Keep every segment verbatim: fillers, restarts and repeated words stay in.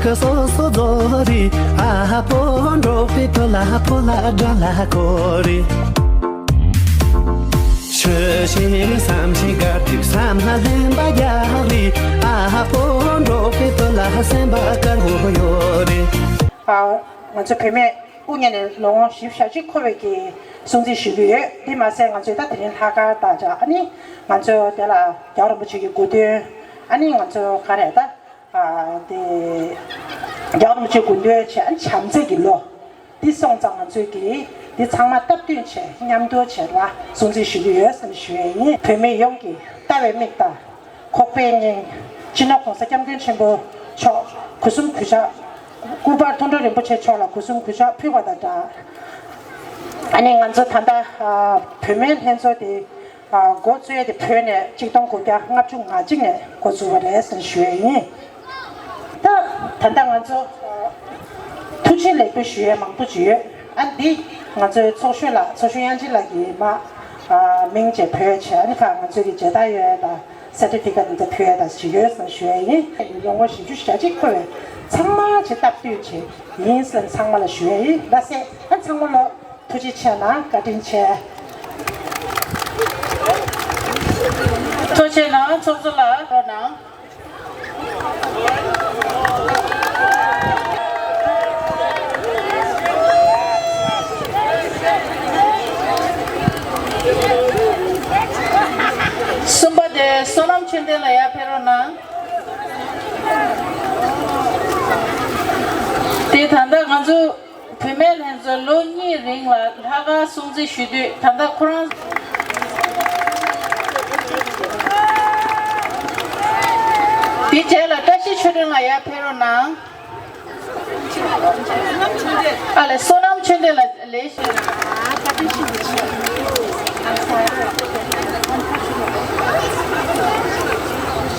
ཁ་སོ་སོ་རྫོགས་རེད། ཨ་ཕོ་འགྲོགས་པའི་བུ་ལ་ཕོ་ལ་དགྲ་ལ་གོ་རེད། ཆོས་ཤིག་བསམ་ཤིག་དགའ་སྡིག་བསམ་ལ་ལེན་པ་རྒྱག་རེད། ཨ་ཕོ་འགྲོགས་པའི་བུ་ལ་སེམས་པ་དཀར་པོ་ཡོད་རེད། ཨ། ང་ཚོ་བུད་མེད་དབུ་བརྙེས་ནས་ལོ་ངོ་བཞི་བཅུ་ཞེ་གཅིག་འཁོར་བའི་གི་སྲུང་བརྩི་ཞུ་གི་ཡོད། དེ་མ་ཟད་ང་ཚོས་ད་དེ་རིང་ལྷག་དཀར་དང་སྦྲགས་ཨ་ནི་ང་ཚོ་དེ་ལ་རྒྱལ་བ་རིན་པོ་ཆེ་གི་སྐུ་མདུན་ཨ་ནི་ང་ཚོ་ག་རེ་ད། ཨ། དེ། རྒྱལ་བ་རིན་པོ་ཆེ་སྐུ་མདུན་བྱས་བྱམས་བརྩེ་གི་ལོ། འདི་སོང་ཙང་ང་ཚོས་ཀྱིས་འདི་ཚང་མ་སྟབས་བསྟུན་བྱས་མཉམ་དུ་བྱས་ར་སྲུང་བརྩི་ཞུ་གི་ཡོད་ཟེར་ནས་ཞུ་ཡས་ཡིན། བུད་མེད་ཡོངས་ཀྱིས་ལྟ་བའི་མིག་དང་། ཁོག་པའི་སྙིང་། སྤྱི་ནོར་གོང་ས་སྐྱབས་མགོན་ཆེན་པོ་མཆོག་སྐུ་གསུམ་གུས་ཕྱག་སྐུ་པར་མཐོང་གྲོལ་རིན་པོ་ཆེ་མཆོག་ལ་སྐུ་གསུམ་གུས་ཕྱག་ཕུལ་བ་དང་སྦྲགས། ཨ་ནི་ང་ཚོ་ད་ལྟ་ཨ་བུད་མེད་ལྷན་ཚོགས་དེ། ཨ། འགོ་བཙུགས་ཡས་དེ་བོད་ནས་ཆིག་སྟོང་དགུ་བརྒྱ་ལྔ་བཅུ་ང་གཅིག་ནས་འགོ་བཙུགས་པ་རེད་ཟེར་ཞུ་ཡས་ཡིན། ད་ད་ལྟ་ང་ཚོ་ཨ་ཐུགས་རྗེ་ལེགས་འབུལ་ཞུ་ཡས་མང་པོ་ཅིག་ཡོད། ཨ་འདི་ང་ཚོའི་ཚོགས་གཞོན་ལགས་ཚོགས་གཞོན་དབྱངས་ཅན་ལགས་ཀྱིས་མ་ཨ་མིང་བརྗེ་བོས་བྱས། ཨ་ནི་ཕར་ང་ཚོའི་གི་མཇལ་དར་ཡོད་ཡས་དང་སར་ཊི་ཕི་ཀེཊ་འདི་ཕུལ་ཡས་དང་ཅིག་ཡོད་ཟེར་ཞུ་ཡས་ཡིན། ལོ་ངོ་བཞི་བཅུ་ཞེ་གཅིག་འཁོར་བའི་ཚང་མ་ཅིག་སྟབས་བསྟུན་བྱས་ཡིན་ཟེར་ཚང་མ་ལ་ཞུ་ཡས་ཡིན། ལགས་སེ། ཨ་ཚང་མ་ལོ། ཐུགས་རྗེ་ཆེ་གནང་། བཀའ་དྲིན་ཆེ། ཐུགས་རྗེ་གནང་། ཚོགས་གཙོ་ལགས་རོགས་གནང་། གསུམ་པ་དེ་བསོད་ནམས་ཆོས་ལྡན་ལགས་ཡར་ཕེབས་རོགས་གནང་། དེ་ད་ལྟ་ང་ཚོ། བུད་མེད་ལྷན་ཚོགས་ལོ་གཉིས་རིང་ལ་ལྷག་དཀར་སྲུང་བརྩི་ཞུ་དུས་ད་ལྟ་ཁོ་རང་། དེ་རྗེས་ལ་བཀྲ་ཤིས་ཆོས་སྒྲོན་ལགས་ཡར་ཕེབས་རོགས་གནང་། ཨ་ལས། བསོད་ནམས་ཆོས་ལྡན་ལགས་ལས་ཤིག་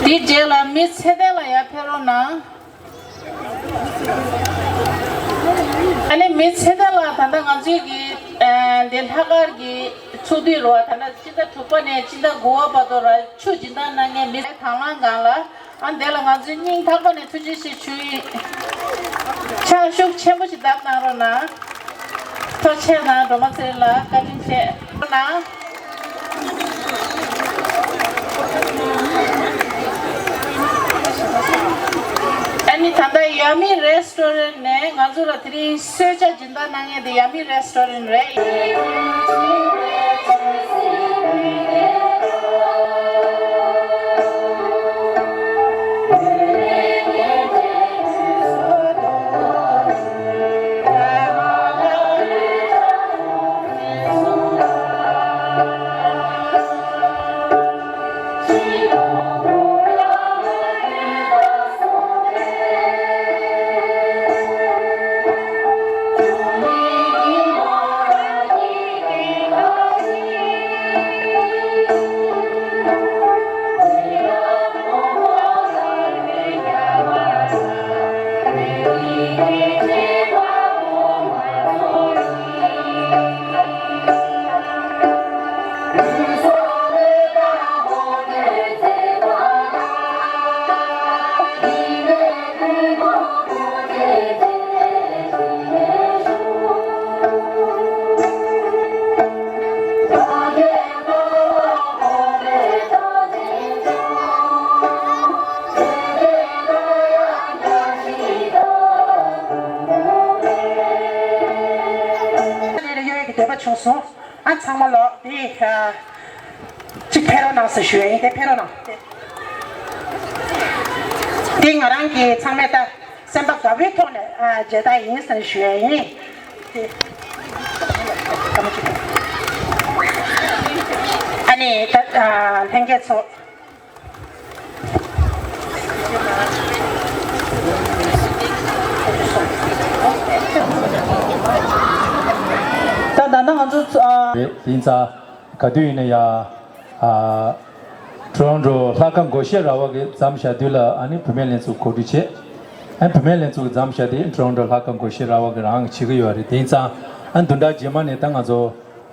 དེ་རྗེས་ལ་མི་ཚེ་བརྟན་ལགས་ཡར་ཕེབས་རོགས་གནང་། ཨ་ནི་མི་ཚེ་བརྟན་ལགས་ད་ལྟ་ང་ཚོའི་གི་ཨ་འདི་ལྷག་དཀར་གྱི་ཚོགས་དུས་རུ་བ་ད་ལྟ་སྤྱི་ཟླ་དྲུག་པ་ནས་སྤྱི་ཟླ་དགུ་པ་བར་དུ་ར་ཆུ་སྦྱིན་བདག་གནང་མཁན་མི་དང་བླངས་སྒང་ལ། ཨ་འདི་ལ་ང་ཚོའི་སྙིང་ཐག་པ་ནས་ཐུགས་རྗེ་ཆེ་ཞུ་ཡིན། ཕྱག་ཤུགས་ཆེན་པོ་ཞིག་བརྡབ་གནང་རོགས་གནང་། ཐུགས་རྗེ་ཆེ་གནང་། སྒྲོལ་མ་ཚེ་རིང་ལགས་བཀའ་དྲིན་ཆེ་གནང་། ཨ་ནི་ད་ལྟ་ཡ་མི་རེ་སི་ཊོ་རན་ནས་ང་ཚོ་ལ་དེ་རིང་གསོལ་ཇ་སྦྱིན་བདག་གནང་མཁན་དེ་ཡ་མི་རེ་སི་ཊོ་རན་རེད། འདོད་པ་བྱུང་སོང་། ཨ་ཚང་མ་ལོ་དེ་ཨ་གཅིག་ཕེབས་རོགས་གནང་ཟེར་ཞུ་ཡ་ཡིན། དེ་ཕེབས་རོགས་གནང་། དེ་ང་རང་གིས་ཚང་མས་ད་སེམས་པ་དགའ་བོའི་ཐོག་ནས་ཨ་མཇལ་དར་ཡིན་ཟེར་ཞུ་ཡ་ཡིན། དེ་ཨ་ནི་ད་ཨ་ལྷན་རྒྱས་ཚོ། ད་ད་ལྟ་ང་ཚོ་ཨ། རེད། དེ་ཡིན་ཙང་ག་དུས་ཡིན་ན་ཡ། ཨ། ཊོ་རོན་ཊོ་ལྷག་དཀར་སྒོར་གཞས་ར་བ་གི་མཚམས་བཞག་དུས་ལ་ཨ་ནི་བུད་མེད་ལྷན་ཚོགས་གོ་སྒྲིག་བྱས། ཨ་ནི་བུད་མེད་ལྷན་ཚོགས་ཀྱི་མཚམས་བཞག་དེ་ཊོ་རོན་ཊོ་ལྷག་དཀར་སྒོར་གཞས་ར་བ་གི་རང་གི་བྱེད་ཀྱི་ཡོད་རེད། དེ་ཡིན་ཙང་ཨ་ནི་བདུན་ཕྲག་རྗེས་མ་ནས་ད་ང་ཚོ་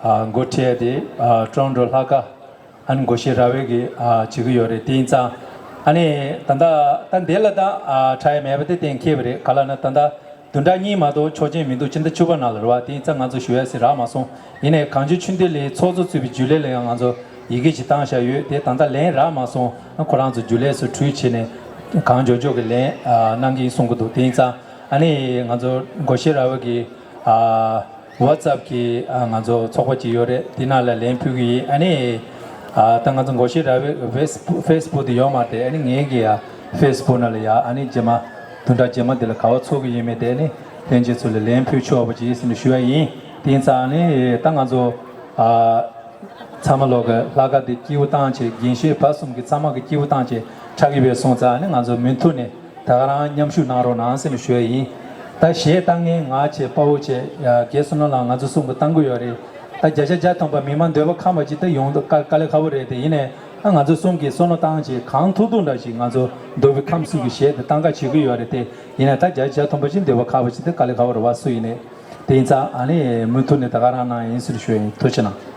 ཨ་འགོ་ཁྲིད་དེ་ཨ་ཊོ་རོན་ཊོ་ལྷག་དཀར། ཨ་ནི་སྒོར་གཞས་ར་བའི་གི་ཨ་བྱེད་ཀྱི་ཡོད་རེད། དེ་ཡིན་ཙང་ ཨ་ནི་ད་ལྟ་ད་འདི་ལ་ད་ཨ་ཁྲ་ཡ་མེད་པ་དེ་གཏན་འཁེལ་བ་རེད། ག་ལ་ན་ད་ལྟ་བདུན་ཕྲག་གཉིས་མ་གཏོགས་ཆོག་མཆན་མི་འདུག་ཕྱི་ཟླ་བཅུ་པ་ནང་ལ་རེད་བ། དེ་ཡིན་ཙང་ང་ཚོ་ཞུ་ཡ་ཟེར་རག་མ་སོང་། ཡིན་ནའི་གངས་ལྗོངས་ཆོས་ལྡན་གླིང་ཚོགས་གཙོ་གཙོས་པའི་རྒྱུན་ལས་ལ་ཡང་ང་ཚོ་ཡི་གེ་ཅིག་བཏང་བཞག་ཡོད། དེ་ད་ལྟ་ལན་རག་མ་སོང་། ཁོ་རང་ཚོ་རྒྱུན་ལས་ཚོ་གྲོས་བྱས་ནས་གང་མགྱོགས་མགྱོགས་ཀྱི་ལན་ཨ་གནང་གི་ཡིན་གསུང་གི་འདུག་དེ་ཡིན་ཙང་ཨ་ནི་ང་ཚོ་སྒོར་གཞས་ར་བ་གི་ཨ་WhatsApp་གི་ཨ་ང་ཚོ་ཚོགས་པ་ཅིག་ཡོད་རེད། དེ་ནང་ལ་ལན་ཕུལ་གི་ཡིན། ཨ་ནི་ཨ་ད་ང་ཚོ་སྒོར་གཞས་ར་བའི་Facebook Facebook་དེ་ཡོད་མ་རེད། ཨ་ནི་ངའི་གི་ཡ་Facebook་ནང་ལ་ཡ་ཨ་ནི་རྗེས་མ་བདུན་ཕྲག་རྗེས་མ་དེ་ལ་ག་བ་ཚོགས་གི་ཡིན་མེད་དེ་ཨ་ནི་ལྷན་རྒྱས་ཚོ་ལ་ལན་ཕུལ་ཆོག་པ་ཅིག་ཡིན་ཟེར་ནས་ཞུ་ཡ་ཡིན། དེ་ཡིན་ཙང་ཨ་ནི་ད་ང་ཚོ་ཨ། ཚང་མ་ལོག་གི་ལྷག་དཀར་དེ་སྐྱིད་པོ་བཏང་བྱས། རྒན་གཞོན་བར་གསུམ་གྱི་ཚང་མ་གི་སྐྱིད་པོ་བཏང་བྱས་ཁྲ་གི་བས་སོང་ཙང་ནི་ང་ཚོ་མུ་མཐུད་ནས་ད་ག་རང་མཉམ་ཞུགས་གནང་རོགས་གནང་ཟེར་ནས་ཞུ་ཡ་ཡིན། ད་གཞས་བཏང་མཁན་ང་བྱས་དཔའ་བོ་བྱས་རྒན་བསོད་ནམས་ལགས་ང་ཚོ་གསུམ་གྱི་བཏང་གི་ཡོད་རེད། ད་བརྒྱ་ཆ་བརྒྱ་ཐམ་པ་མི་མང་འདོད་པ་ཁེངས་པ་ཅིག་ད་ཡོང་དཀའ་དཀའ་ལས་ཁག་པོ་རེད། དེ་ཡིན་ནའི་ད་ང་ཚོ་གསུམ་གྱིས་བསམ་བློ་བཏང་བྱས་གང་ཐུབ་ཐུབ་འདྲ་ཞིག་ང་ཚོ་འདོད་པ་ཁེངས་ས་གི་གཞས་དེ་བཏང་ག་བྱེད་ཀྱི་ཡོད་རེད། དེ་ཡིན་ནའི་ད་བརྒྱ་ཆ་བརྒྱ་ཐམ་པ་ཅིག་འདོད་པ་ཁེངས་པ་ཅིག་ད་དཀའ་ལས་ཁག་པོ་རེད་བ། སུ་ཡིན་ནའི། དེ་ཡིན་ཙང་ཨ་ནི་མུ་མཐུད་ནས་ད་ག་རང་གནང་ཡིན་ཟེར་ཞུ་ཡ་ཡིན། ཐུགས་རྗེ་གནང་།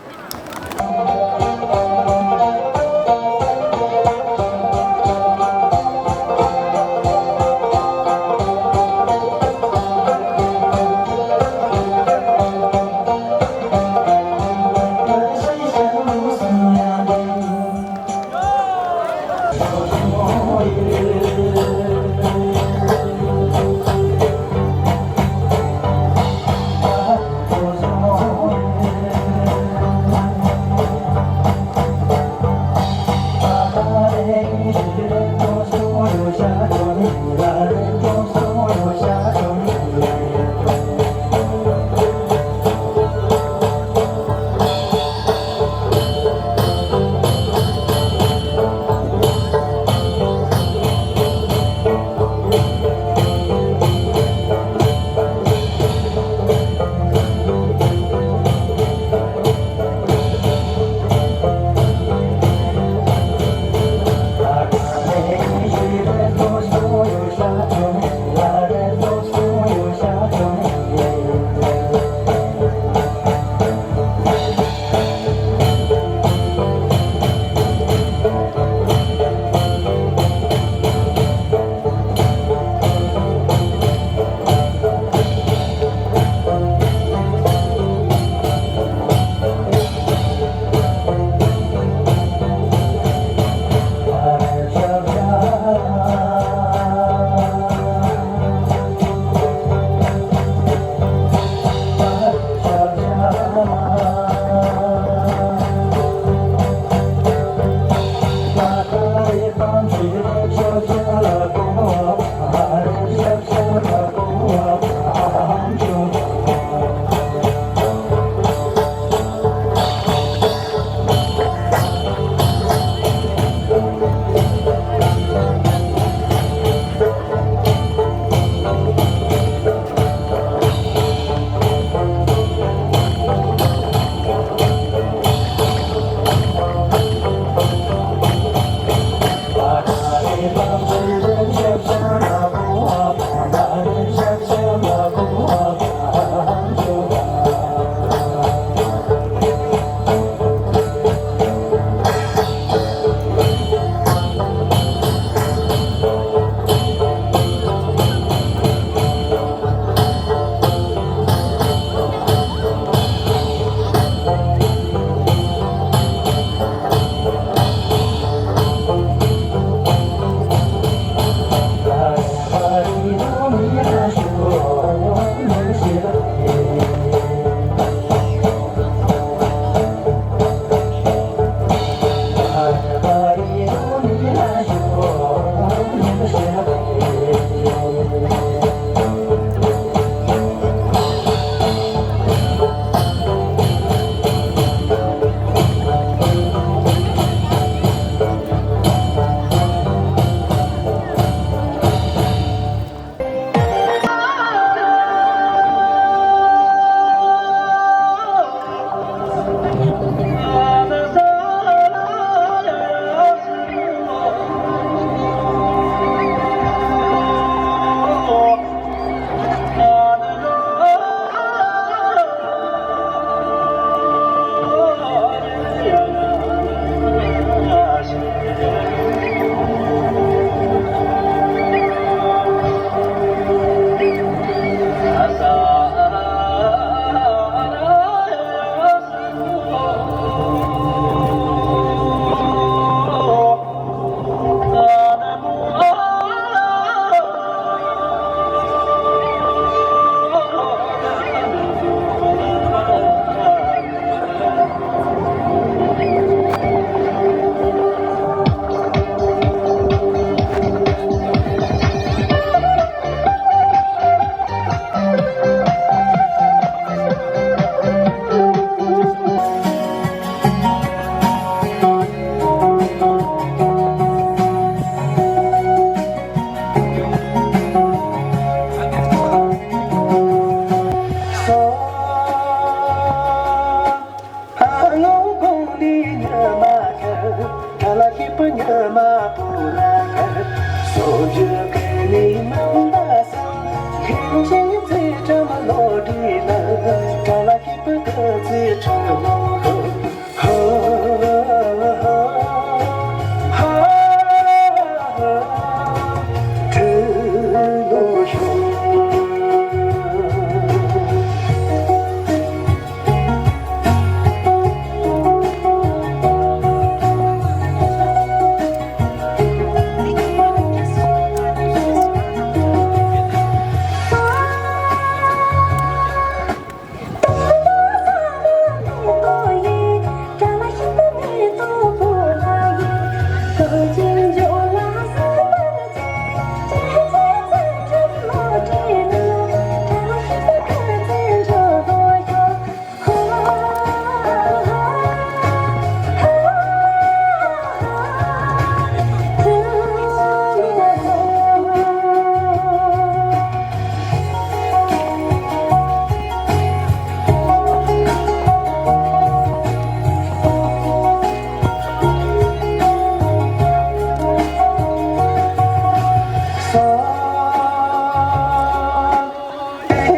དེ་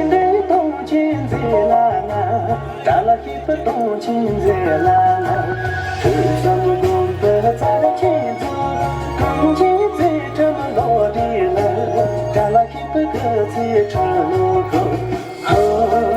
འདྲའི་སྟོང་ཆེན་མཛེས་ལ་ང་། དགྲ་ལ་གཤེད་པའི་སྟོང་ཆེན་མཛེས་ལ་ང་། ཐོས་བསམ་སྒོམ་པའི་རྩལ་ཆེན་ཚོ། གངས་ཅན་རྩེ་ཁྲིམས་བློ་གྲོས་ལ། དགྲ་ལ་གཤེད་པའི་སྐུ་ཚེའི་ཁྲོད་ནས་ཤོག། ཧོ།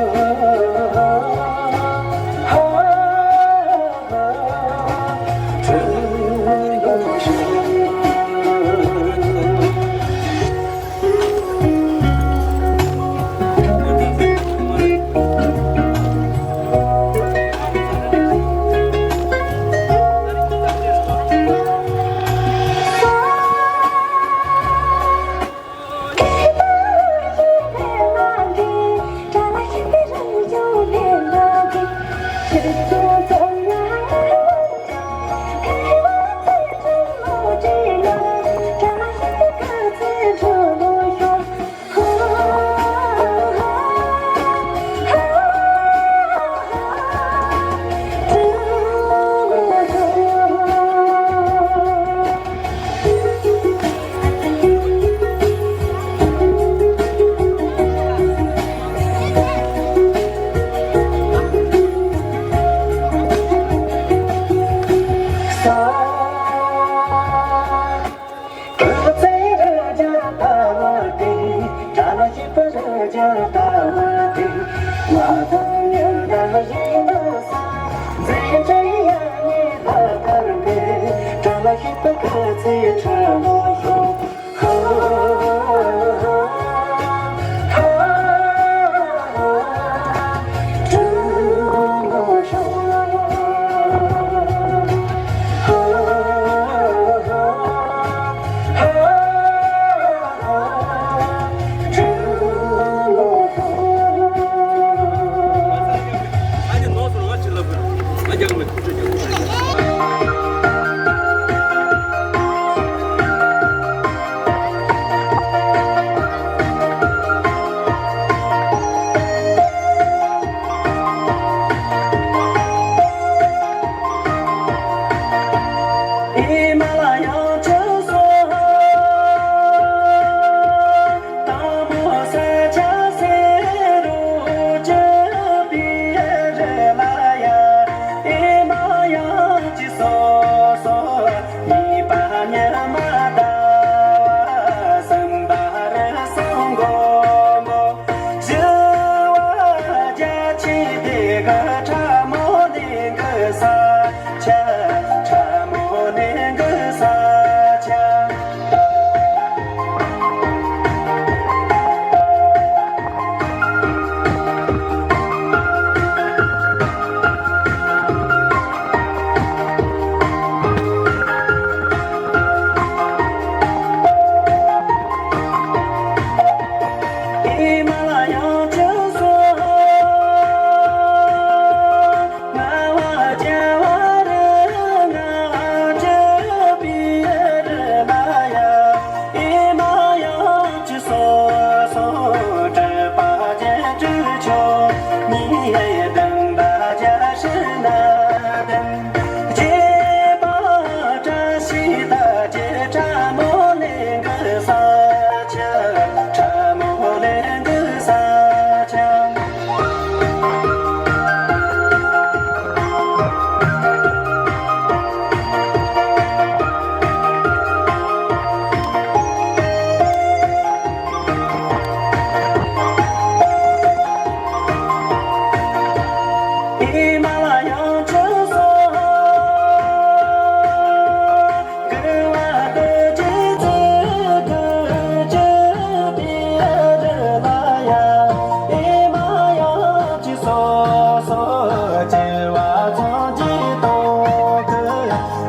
སོགས་སྐྱེ་བ་ཚང་གི་དོན་དུ།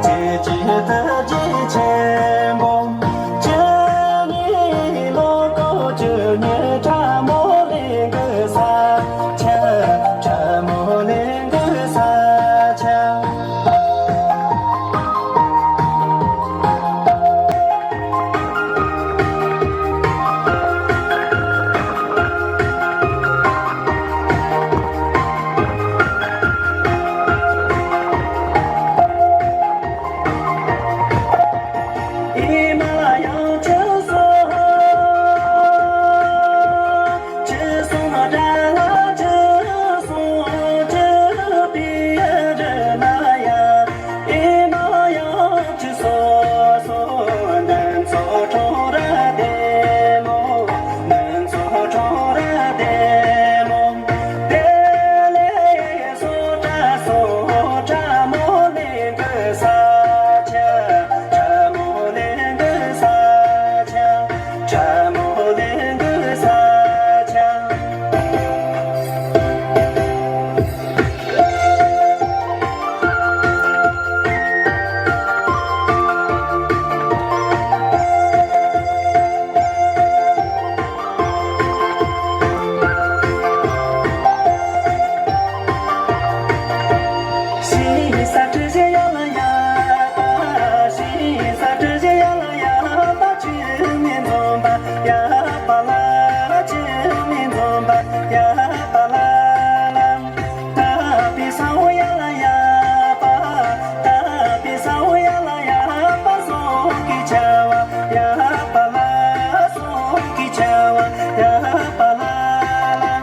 ཇི་སྐད་ཐུགས་རྗེ་ཆེན་པོ། ཇི་སྙེད་ལོ་འཁོར་ཇི་སྙེད་ཕྲ་མོ་ལས་འགུལ་ས་ཆ། ཕྲ་མོ་ལས་འགུལ་ས་ཆ། ཨེ་མ་ཡང་ཁྱེད་སོང་། ཁྱེད་སོང་མ་དགྲ་ལྷ་ཁྱེད་སོང་། ཁྱེད་པའི་རི་མ་ཡ། ཨེ་མ་ཡང་ཁྱེད་སོང་སོང་། འདི་ཚོ་ཁྲོ་ར་བདེ་མོ། འདི་ཚོ་ཁྲོ་ར་བདེ་མོ། དེ་ལས་སོ་ཁྲ་སོ་ཁྲ་མོ་ལས་འགུལ་ས་ཆ། ཁྲ་མོ་ལས་འགུལ་ས་ཆ། ཁྲ་མོ་ལས་འགུལ་ས་ཆ། ཤིང་ས་གྲུ་བཞི་ཡ་ལ་ཡ་པ། ཤིང་ས་གྲུ་བཞི་ཡ་ལ་ཡ་པ། ཆུ་མིག་འཛོམས་པ་ཡ་པ་ལ་ལ། ཆུ་མིག་འཛོམས་པ་ཡ་པ་ལ་ལ། དག་པའི་ས་འོག་ཡ་ལ་ཡ་པ། དག་པའི་ས་འོག་ཡ་ལ་ཡ་པ། ཟོང་གི་ཆར་པ་ཡ་པ་ལ། ཟོང་གི་ཆར་པ་ཡ་པ་ལ་ལ།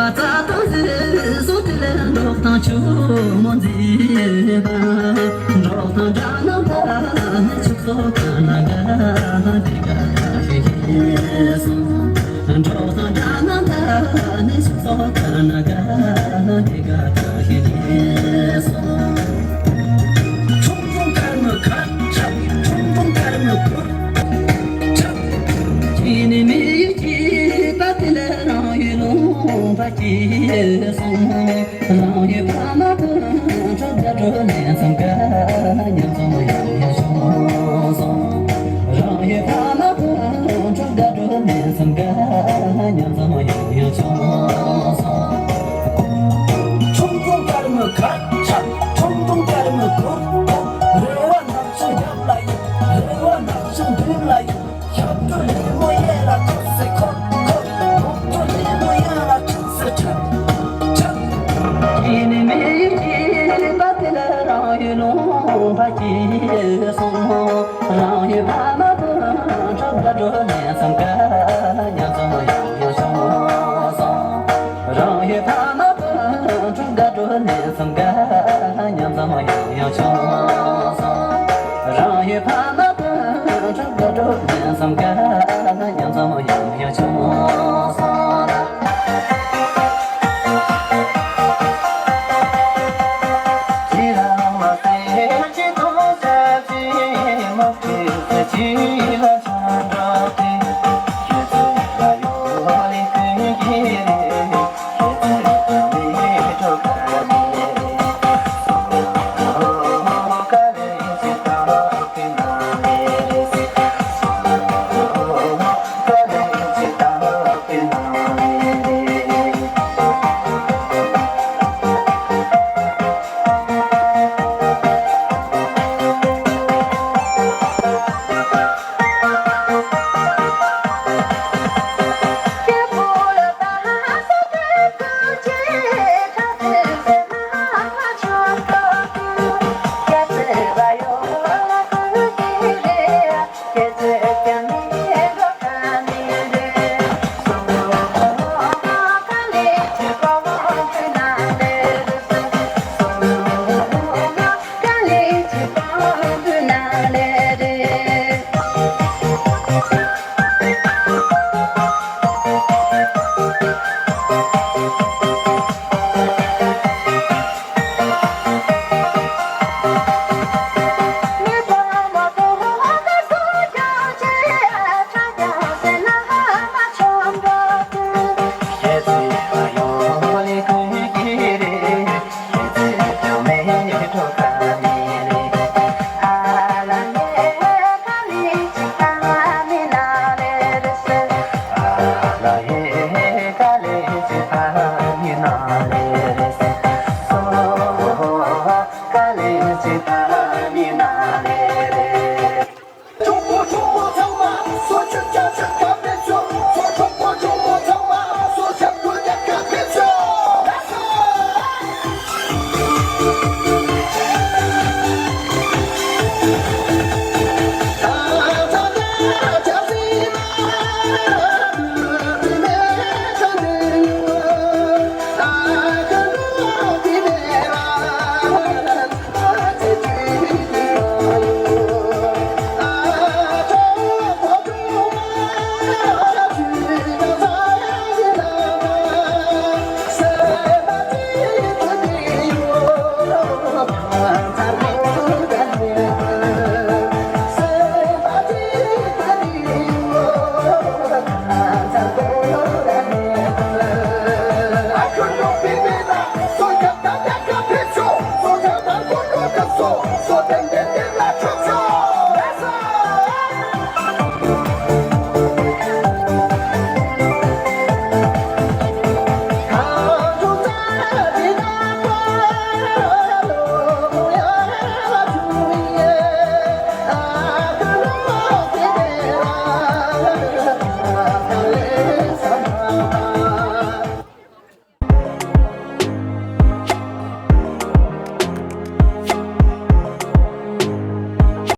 རྩྭ་དང་རི་སོགས་དེ་ལས་འབྲོག་ཐང་ཆུ་མོ་མཛེས་པ། འབྲོག་ཐང་སྦྲ་ནང་ད་ནི་ཕྱུགས་ཟོག་ཀ་ན་ག་དེ་ག་ད་ཤེས་ཤེས་སོང་། འབྲོག་ཐང་སྦྲ་ནང་ད་ནི་ཕྱུགས་ཟོག་ཀ་ན་ག་དེ་ག་ད་ཤེས་ཤེས་སོང་། ཁྲུང་ཁྲུང་དཀར་མོ་ཁ་ཁྲབ། ཁྲུང་ཁྲུང་དཀར་མོ་ཁུར་ཁྲབ། ཁྱེད་ནི་མི་ཡུལ་གྱི་པ་དེ་ལ་རང་ཡུལ་ལུང་པ་སྐྱེས་སོང་། རང་ཡུལ་ཕ་མ་དང་གྲོགས་དགའ་སྤྲོ་ལན་ཙམ་དགའ། མཉམ་འཛོམས་ཡང་ཡང་བྱུང་སོང་། རང་ཡུལ་ཕ་མ་དང་གྲོགས་དགའ་སྤྲོ་ལན་ཙམ་དགའ། མཉམ་འཛོམས་ཡང་ཡང་བྱུང་སོང་། ཁྲུང་ཁྲུང་དཀར་མོ་ཁ་ཁྲབ། ཁྲུང་ཁྲུང་དཀར་མོ་ཁུར་ཁུར། རེ་བ་ནག་ཆུ་རྒྱབ་ལ་ཡོད། རེ་བ་ནག་ཆུ་མདུན་ལ་ཡོད། ཞབས་བྲོ་ལེན་མོ་གཡས་ལ་ཁྲིག་སེ་འཁོར་འཁོར། ནོར་བུ་ལེན་མོ་གཡོན་ལ་ཁྲིག་སེ་འཁྲབ་འཁྲབ། ཁྱེད་ནི་མི་ཡུལ་གྱི་པ་དེ་ལ་རང་ཡུལ་ལུང་པ་སྐྱེས་སོང་། རང་ཡུལ་ཕ་མ་དང་གྲོགས་དགའ་སྤྲོ་ལན་ཙམ་དགའ། མཉམ་འཛོམས་ཡང་ཡང་བྱུང་སོང་། རང་ཡུལ་ཕ་མ་དང་གྲོགས་དགའ་སྤྲོ་ལན་ཙམ་དགའ། མཉམ་འཛོམས་ཡང་ཡང་བྱུང་སོང་། རང་ཡུལ་ཕ་མ་དང་གྲོགས་དགའ་སྤྲོ་ལན་ཙམ་དགའ། མཉམ་འཛོམས་ཡང་ཡང་བྱུང་སོང་།